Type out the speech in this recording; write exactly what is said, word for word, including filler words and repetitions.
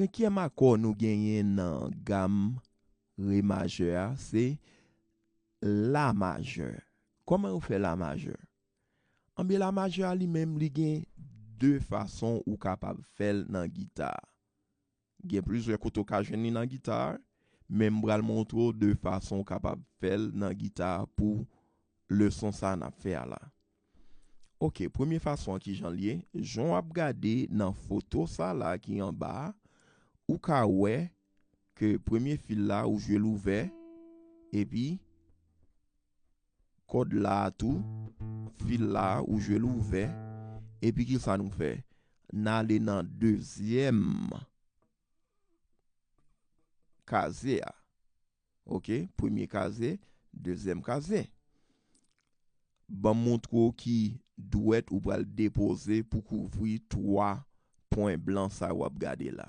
Senkyèm akò nou genyen nan gam re majè a, se la majè. Kòman yo fè la majè? Anben, la majè a li menm, li gen de fason ou kapab fè l nan gita. Gen plizyè kote ou ka jwenn li nan gita, men m pral montre w de fason ou kapab fè l nan gita pou leson sa n ap fè a la. Ok, premye fason an ki jan l ye, jan w ap gade nan foto sa la ki anba a, ou ka wè ke premye fil la ou jwe l ouvè, epi kòd la a tou, fil la a ou jwe l ouvè, epi ki sa nou fè? N ale nan dezyèm kazye a. Ok, premye kazye, dezyèm kazye. Ban m montre w ki dwèt ou pral depoze pou kouvri twa pwen blan sa w ap gade la.